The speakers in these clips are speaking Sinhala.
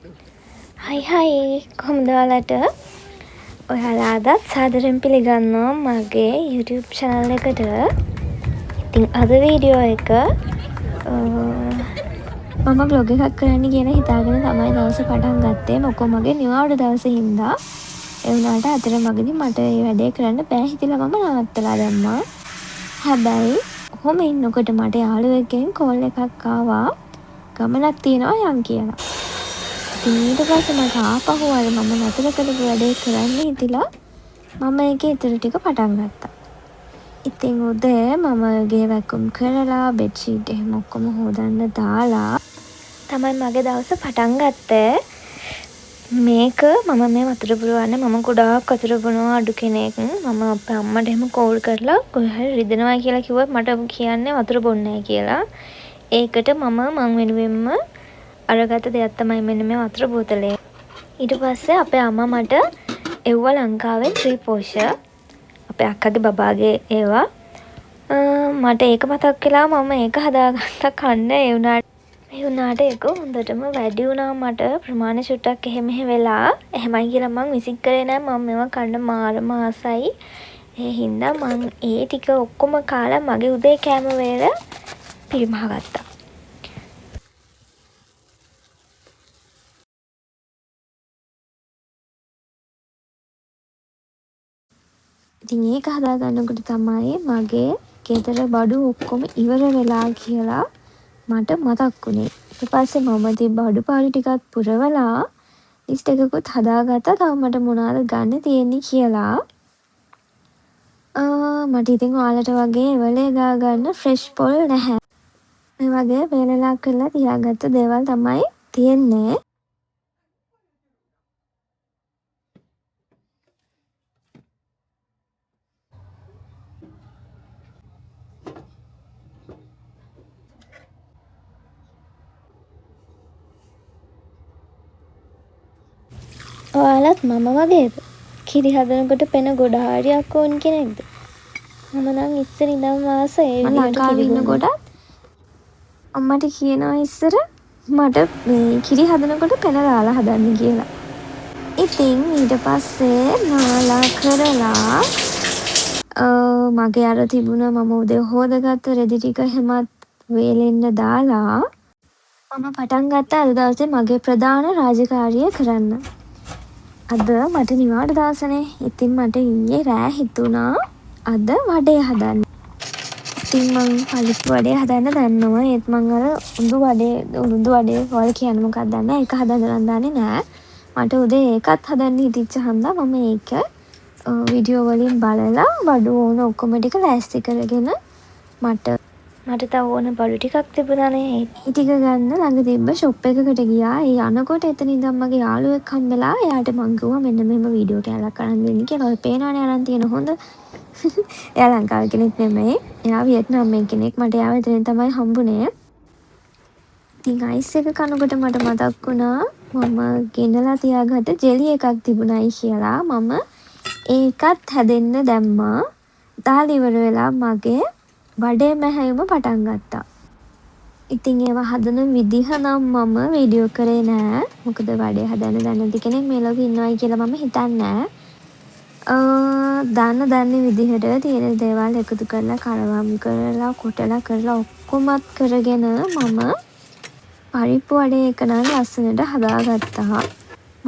හයි හයි, කොහොමද ඔයාලට? ඔයාලා අදත් සාදරයෙන් පිළිගන්නවා මගේ YouTube channel එකට. ඉතින් අද වීඩියෝ එක මම ව්ලොග් එකක් කරන්න කියලා හිතාගෙන තමයි දවස පටන් ගත්තේ. මොකෝ මගේ නිවාඩු දවස හින්දා. ඒ වුණාට අතරමඟදී මට ඒ වැඩේ කරන්න බෑ හිතිලා මම නවත්තලා දැම්මා. හැබැයි ඔහොම ඉන්නකොට මට යාළුවෙක්ගෙන් කෝල් එකක් ආවා, ගමනක් තියෙනවා යන් කියලා. ඉතින් ඊට පස්සේ මට ආපහු අර මම නතර කරපු වැඩේ කරන්න හිතිලා මම ඒකේ ඉතුරු ටික පටන් ගත්තා. ඉතින් උදේ මම ගේ වැකුම් කරලා බෙඩ් ෂීට් එහෙම ඔක්කොම හෝදන්න දාලා තමයි මගේ දවස පටන් ගත්තේ. මේක මම මේ වතුර පුරවන්නේ, මම ගොඩාක් වතුර බොනවා අඩු කෙනෙක්. මම අපේ අම්මට එහෙම කෝල් කරලා කොහේ හරි රිදෙනවා කියලා කිව්වොත් මට කියන්නේ වතුර බොන්නේ නැහැ කියලා. ඒකට මම මං වෙනුවෙන්ම අරගත්ත දෙයක් තමයි මෙන්න මේ වතුර බෝතලේ. ඊට පස්සේ අපේ අම්මා මට එව්වා ලංකාවෙන් ත්‍රිපෝෂ. අපේ අක්කගේ බබාගේ ඒවා. මට ඒක මතක් වෙලා මම ඒක හදාගත්තා කන්න. ඒ වුණාට ඒක හොඳටම වැඩි වුණා මට ප්‍රමාණය චුට්ටක් එහෙ මෙහෙ වෙලා. එහෙමයි කියලා මං විසික් කරේ නෑ. මං මේවා කන්න මාරම ආසයි. ඒ හින්දා මං ඒ ටික ඔක්කොම කාලා මගේ උදේ කෑම වේල පිරිමහ ගත්තා. ඉතින් ඒක හදාගන්නකොට තමයි මගේ ගෙදර බඩු ඔක්කොම ඉවර වෙලා කියලා මට මතක් වුණේ. ඊට පස්සේ මම තිබ්බ අඩුපාඩු ටිකත් පුරවලා ලිස්ට් එකකුත් හදාගත්තා. තව මට මොනවද ගන්න තියෙන්නේ කියලා. මට ඉතින් ඔයාලට වගේ එවලේ ගා ගන්න ෆ්‍රෙෂ් පොල් නැහැ. මේ වගේ වේලලා කරලා තියාගත්ත දේවල් තමයි තියෙන්නේ. ඔයාලත් මම වගේද? කිරි හදනකොට පෙන ගොඩාරියක් ඕන කෙනෙක්ද? මම නම් ඉස්සර ඉඳන්ම ආස ඒ මම විදිහට ලංකාවේ කිරි බොන්න. ඉන්නකොටත් අම්මට කියනවා ඉස්සර මට මේ කිරි හදනකොට පෙන දාලා හදන්න කියලා. ඉතින් ඊට පස්සේ නාලා කරලා මගේ අර තිබුණ මම උදේ හොදගත්ත රෙදි ටික එහෙමත් වේලෙන්න දාලා මම පටන් ගත්තා අද දවසේ මගේ ප්‍රධාන රාජකාරිය කරන්න. අද මට නිවාඩු දවසනේ. ඉතින් මට ඊයේ රෑ හිතුණා අද වඩේ හදන්න. ඉතින් මං පරිප්පු වඩේ හදන්න දන්නවා. ඒත් මං අර උඳු වඩේ, උළුඳු වඩේ ඔයාලා කියන්නේ මොකක්ද දන්නේ නෑ. ඒක හදන්න නම් දන්නේ නෑ. මට උදේ ඒකත් හදන්න හිතිච්ච හන්දා මම ඒක වීඩියෝ වලින් බලලා බඩු ඕන ඔක්කොම ටික ලෑස්ති කරගෙන මට තව ඕන බඩු ටිකක් තිබුණානේ. ඒ ටික ගන්න ළඟ තිබ්බ ෂොප් එකකට ගියා. ඒ යනකොට එතන ඉඳන් මගේ යාළුවෙක් හම්බෙලා එයාට මං කිව්වා මෙන්න මෙහෙම වීඩියෝ කෑල්ලක් අරන් දෙන්න කියලා. ඔය පේනවනේ අරන් තියෙන හොඳ. එයා ලංකාවේ කෙනෙක් නෙමෙයි. එයා වියට්නාමයේ කෙනෙක්. මට එයාව එතනින් තමයි හම්බුනේ. ඉතින් අයිස් එක කනකොට මට මතක් වුණා මම ගෙනලා තියාගත්ත ජෙලි එකක් තිබුණයි කියලා. මම ඒකත් හැදෙන්න දැම්මා. දාලා ඉවර වෙලා මගේ වඩේ මැහැයුම පටන් ගත්තා. ඉතින් ඒවා හදන විදිහ නම් මම වීඩියෝ කරේ නෑ. මොකද වඩේ හදන්න දන්නේ නැති කෙනෙක් මේ ලෝකේ ඉන්නවයි කියලා මම හිතන්නේ නෑ. දන්න දන්න විදිහට තියෙන දේවල් එකතු කරලා කරවම් කරලා කොටලා කරලා ඔක්කොමත් කරගෙන මම පරිප්පු වඩේ එක නම් ලස්සනට හදාගත්තා.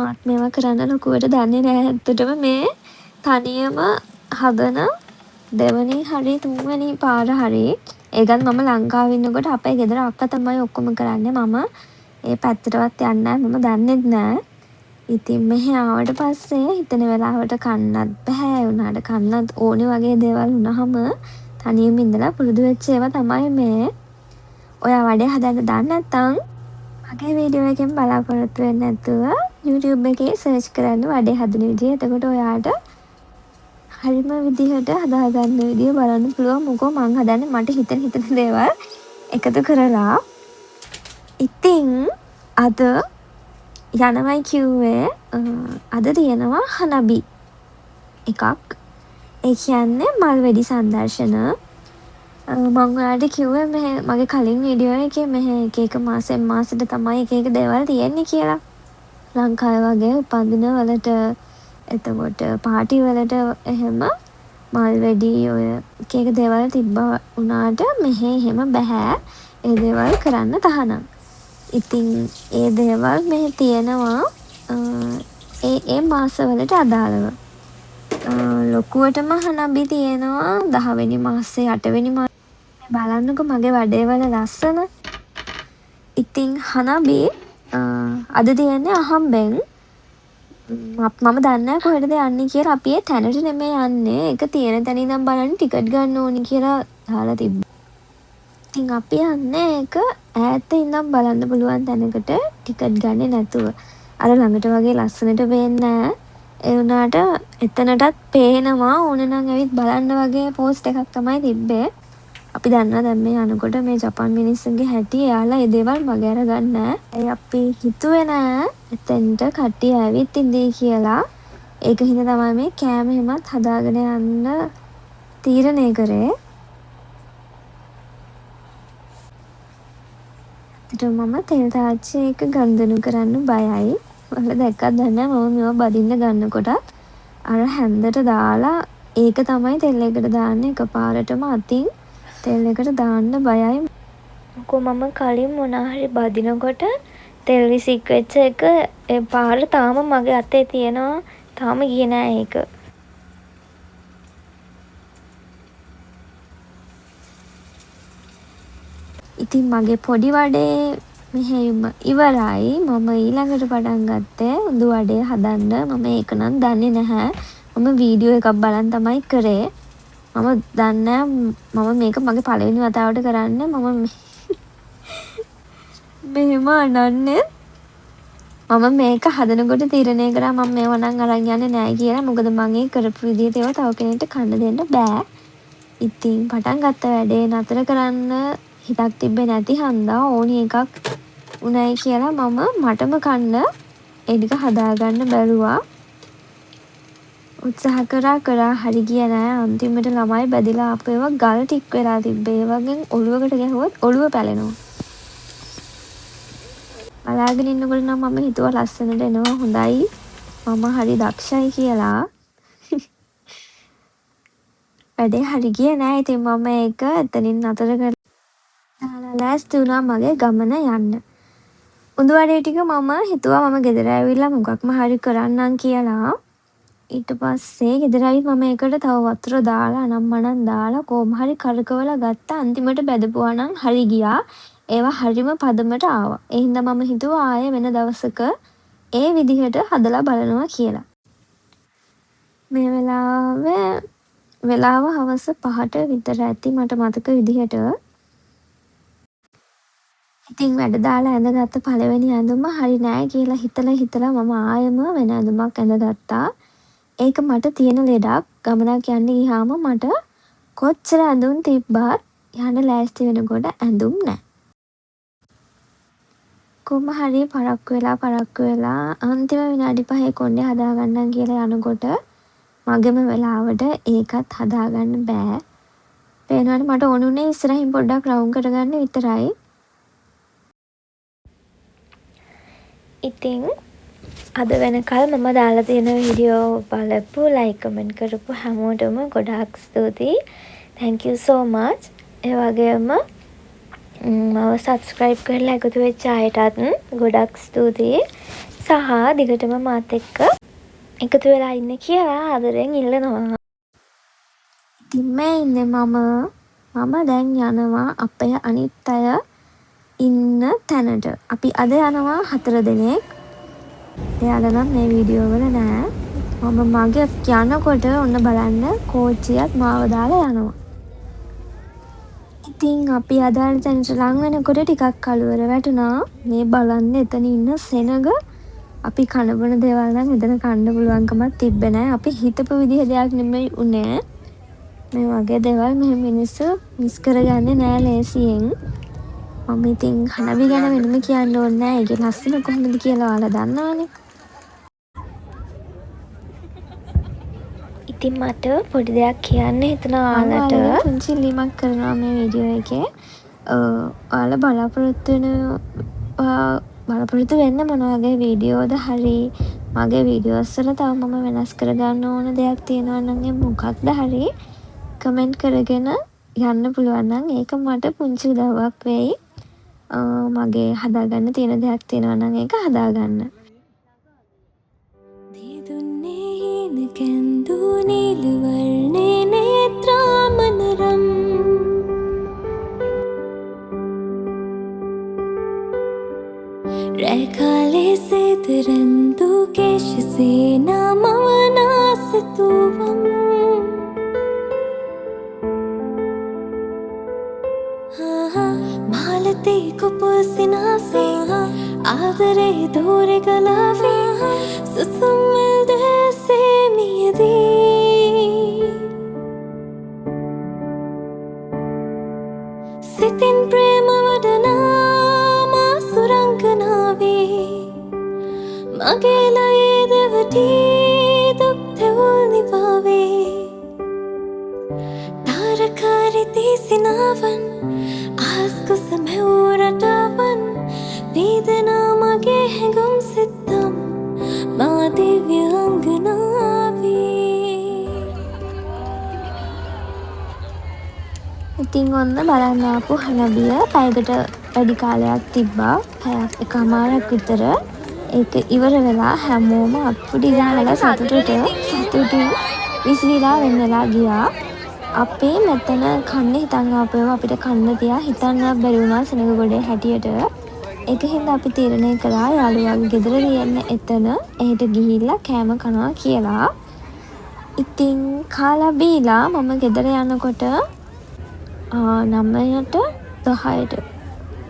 මාත් මේවා කරන්න ලොකුවට දන්නේ නෑ. ඇත්තටම මේ තනියම හදන දෙවනි හරි තුන්වෙනි පාර හරි. ඒකත් මම ලංකාවේ ඉන්නකොට අපේ ගෙදර අක්කා තමයි ඔක්කොම කරන්නේ. මම ඒ පැත්තටවත් යන්නේ නෑ. මම දන්නෙත් නෑ. ඉතින් මෙහෙ ආවට පස්සේ හිතෙන වෙලාවට කන්නත් බැහැ. ඒ වුණාට කන්නත් ඕනේ වගේ දේවල් වුණාම තනියම ඉඳලා පුරුදු වෙච්ච ඒවා තමයි මේ. ඔයා වඩේ හදන්න දන්නේ නැත්නම් මගේ වීඩියෝ එකෙන් බලාපොරොත්තු වෙන්නේ නැතුව YouTube එකේ සර්ච් කරන්න වඩේ හදන විදිය. එතකොට ඔයාට හරිම විදිහට හදාගන්න විදිය බලන්න පුළුවන්. මොකෝ මං හදන්නේ මට හිතෙන හිතෙන දේවල් එකතු කරලා. ඉතින් අද යනවයි කිව්වේ, අද තියෙනවා හනබි එකක්. ඒ කියන්නේ මල් වෙඩි සංදර්ශන. මං ඔයාලට කිව්වේ මෙහෙ මගේ කලින් වීඩියෝ එකේ මෙහෙ එක එක මාසෙන් මාසෙට තමයි එක එක දේවල් තියෙන්නේ කියලා. ලංකාවේ වගේ උපන්දින වලට, එතකොට පාටි වලට එහෙම මල් වෙඩි ඔය එක එක දේවල් තිබ්බා වුණාට මෙහෙ එහෙම බැහැ. ඒ දේවල් කරන්න තහනම්. ඉතින් ඒ දේවල් මෙහෙ තියෙනවා ඒ ඒ මාස වලට අදාළව. ලොකුවටම හනබි තියෙනවා 10 වෙනි මාසේ 8 වෙනි මාසේ. බලන්නකෝ මගේ වඩේ වල ලස්සන. ඉතින් හනබි අද තියෙන්නේ අහම්බෙන්. මම දන්නේ නෑ කොහෙටද යන්නේ කියලා. අපි ඒ තැනට නෙමෙයි යන්නේ. ඒක තියෙන තැන ඉඳන් බලන්න ටිකට් ගන්න ඕනි කියලා දාලා තිබ්බා. ඉතින් අපි යන්නේ ඒක ඈත ඉඳන් බලන්න පුළුවන් තැනකට ටිකට් ගන්නේ නැතුව. අර ළඟට වගේ ලස්සනට පේන්නේ නෑ. ඒ වුණාට එතනටත් පේනවා ඕන නම් ඇවිත් බලන්න වගේ පෝස්ට් එකක් තමයි තිබ්බේ. අපි දන්නවා දැන් මේ යනකොට මේ ජපන් මිනිස්සුන්ගේ හැටි, එයාලා ඒ දේවල් මග අරගන්නේ නෑ. ඒ අපි හිතුවේ නෑ එතෙන්ට කට්ටිය ඇවිත් ඉඳී කියලා. ඒක හින්දා තමයි මේ කෑම එහෙමත් හදාගෙන යන්න තීරණය කරේ. ඇත්තටම මම තෙල් තාච්චි එක ගනුදෙනු කරන්න බයයි. ඔයාලා දැක්කත් දන්නේ නෑ මම මේවා බදින්න ගන්නකොටත් අර හැන්දට දාලා ඒක තමයි තෙල් එකට දාන්නේ. එකපාරටම අතින් තෙල් එකට දාන්න බයයි. මොකෝ මම කලින් මොනා හරි බදිනකොට තෙල් විසික් වෙච්ච එක ඒ පාර තාම මගේ අතේ තියෙනවා. තාම ගියේ නෑ ඒක. ඉතින් මගේ පොඩි වඩේ මෙහෙයුම ඉවරයි. මම ඊළඟට පටන් ගත්තේ උඳු වඩේ හදන්න. මම ඒක නම් දන්නේ නැහැ. මම වීඩියෝ එකක් බලන් තමයි කරේ. මම දන්නේ මම මේක මගේ පළවෙනි වතාවට කරන්නේ. මම මෙහෙම අනන්නේ. මම මේක හදනකොට තීරණය කරා මම මේවා නම් අරන් යන්නේ නෑ කියලා. මොකද මං ඒ කරපු විදිහට ඒවා තව කෙනෙක්ට කන්න දෙන්න බෑ. ඉතින් පටන් ගත්ත වැඩේ නතර කරන්න හිතක් තිබ්බේ නැති හන්දා ඕනි එකක් උනයි කියලා මම මටම කන්න ඒ ටික හදාගන්න බැලුවා. උත්සාහ කරා කරා හරි ගියේ නෑ. අන්තිමට ළමයි බැදිලා ආපු ඒවා ගල් ටික් වෙලා තිබ්බේ. ඒ වගේ ඔළුවකට ගැහුවොත් ඔළුව පැලෙනවා. බලාගෙන ඉන්නකොට නම් මම හිතුවා ලස්සනට එනවා, හොඳයි, මම හරි දක්ෂයි කියලා. වැඩේ හරි ගියේ නෑ. ඉතින් මම ඒක එතනින් නතර කරලා දාලා ලෑස්ති වුණා මගේ ගමන යන්න. උඳු වඩේ ටික මම හිතුවා මම ගෙදර ඇවිල්ලා මොකක්ම හරි කරන්නම් කියලා. ඊට පස්සේ ගෙදර ඇවිත් මම ඒකට තව වතුර දාලා අනම්මනම් දාලා කොහොම හරි කරකවලා ගත්තා. අන්තිමට බැදපුවා නම් හරි ගියා. ඒවා හරිම පදමට ආවා. ඒ හින්දා මම හිතුවා ආයෙ වෙන දවසක ඒ විදිහට හදලා බලනවා කියලා. මේ වෙලාවේ වෙලාව හවස 5ට විතර ඇති මට මතක විදිහට. ඉතින් වැඩ දාලා ඇඳගත්ත පළවෙනි ඇඳුම හරි නෑ කියලා හිතලා හිතලා මම ආයෙම වෙන ඇඳුමක් ඇඳගත්තා. ඒක මට තියෙන ලෙඩක්. ගමනක් යන්න ගියාම මට කොච්චර ඇඳුම් තිබ්බත් යන්න ලෑස්ති වෙනකොට ඇඳුම් නෑ. කොහොම හරි පරක්කු වෙලා පරක්කු වෙලා අන්තිම විනාඩි 5 කොණ්ඩේ හදාගන්නම් කියලා යනකොට මගේම වෙලාවට ඒකත් හදාගන්න බෑ. පේනවනේ මට ඕන වුණේ ඉස්සරහින් පොඩ්ඩක් රවුම් කරගන්න විතරයි. ඉතින් අද වෙනකල් මම දාලා තියෙන වීඩියෝ බලපු, ලයික් කමෙන්ට් කරපු හැමෝටම ගොඩාක් ස්තුතියි. Thank you so much. ඒ වගේම මාව සබ්ස්ක්‍රයිබ් කරලා එකතු වෙච්ච අයටත් ගොඩක් ස්තුතියි. සහ දිගටම මාත් එක්ක එකතු වෙලා ඉන්න කියලා ආදරෙන් ඉල්ලනවා. ඉතින් මේ ඉන්නේ මම. මම දැන් යනවා අපේ අනිත් අය ඉන්න තැනට. අපි අද යනවා 4 දෙනෙක්. එයාලා නම් මේ වීඩියෝ වල නෑ. මම මගේ යනකොට ඔන්න බලන්න කෝච්චියත් මාව දාලා යනවා. ඉතින් අපි අදාළ තැනට ලං වෙනකොට ටිකක් කළුවර වැටුණා. මේ බලන්න එතන ඉන්න සෙනග. අපි කන බොන දේවල් නම් එතන කන්න පුළුවන්කමක් තිබ්බේ නෑ. අපි හිතපු විදිහ දෙයක් නෙමෙයි උනේ. මේ වගේ දේවල් මෙහෙ මිනිස්සු මිස් කරගන්නේ නෑ ලේසියෙන්. මම ඉතින් හනබි ගැන වෙනම කියන්න ඕනේ නෑ. ඒකේ ලස්සන කොහොමද කියලා ඔයාලා දන්නවනේ. ඉතින් මට පොඩි දෙයක් කියන්න හිතුණා ඔයාලට. මම ඔයාලගෙන් පුංචි ඉල්ලීමක් කරනවා මේ වීඩියෝ එකේ. ඔයාලා බලාපොරොත්තු වෙන බලාපොරොත්තු වෙන්නේ මොන වගේ වීඩියෝද හරි මගේ වීඩියෝස් වල තව මම වෙනස් කරගන්න ඕන දෙයක් තියෙනවා නම් ඒ මොකක්ද හරි කමෙන්ට් කරගෙන යන්න පුළුවන් නම් ඒක මට පුංචි උදව්වක් වෙයි. මගේ හදාගන්න තියෙන දෙයක් තියෙනවා නම් ඒක හදාගන්න. ඉතින් ඔන්න බලන්න ආපු හනබිය පැයකට වැඩි කාලයක් තිබ්බා. පැයක් එකමාරක් විතර. ඒක ඉවර වෙලා හැමෝම අත්පුඩි ගහලා සතුටට සතුටින් විසිරීලා වෙන් වෙලා ගියා. අපි මෙතන කන්න හිතන් ආපු ඒවා අපිට කන්න තියා හිතන්නවත් බැරි වුණා සෙනඟ ගොඩේ හැටියට. ඒක හින්දා අපි තීරණය කළා යාළුවාගේ ගෙදර තියෙන එතන එහෙට ගිහිල්ලා කෑම කනවා කියලා. ඉතින් කාලා බීලා මම ගෙදර යනකොට 9ට 10ට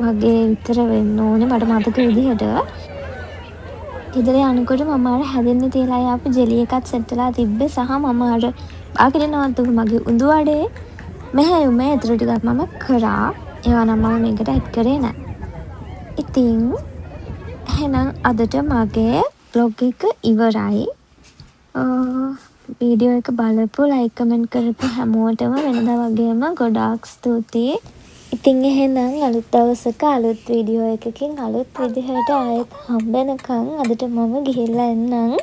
වගේ විතර වෙන්න ඕනේ මට මතක විදිහට. ගෙදර යනකොට මම අර හැදෙන්න තියලා ආපු ජෙලි එකත් සෙට් වෙලා තිබ්බේ සහ මම අර බාගෙට නවත්තපු මගේ උඳු වඩේ මෙහෙයුමේ ඉතුරු ටිකත් මම කරා. ඒවා නම් මම මේකට ඇඩ් කරේ නෑ. ඉතින් එහෙනම් අදට මගේ ව්ලොග් එක ඉවරයි. වීඩියෝ එක බලපු ලයික් කමෙන්ට් කරපු හැමෝටම වෙනදා වගේම ගොඩාක් ස්තුතියි. ඉතින් එහෙනම් අලුත් දවසක අලුත් වීඩියෝ එකකින් අලුත් විදිහට ආයෙත් හම්බෙනකන් අදට මම ගිහිල්ලා එන්නම්.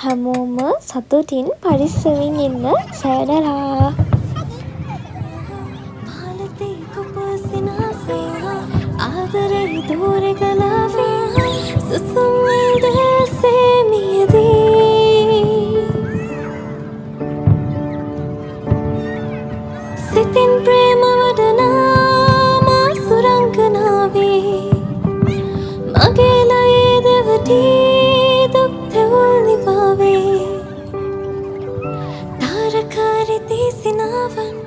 හැමෝම සතුටින් පරිස්සමින් ඉන්න. සයනරා. සිතින් ප්‍රේම වඩනා මා සුරංගනාවේ මගේ ලයේ දෙවටි දුක් තෙවුල් නිවාවේ තාරකාරිති සිනාවන්.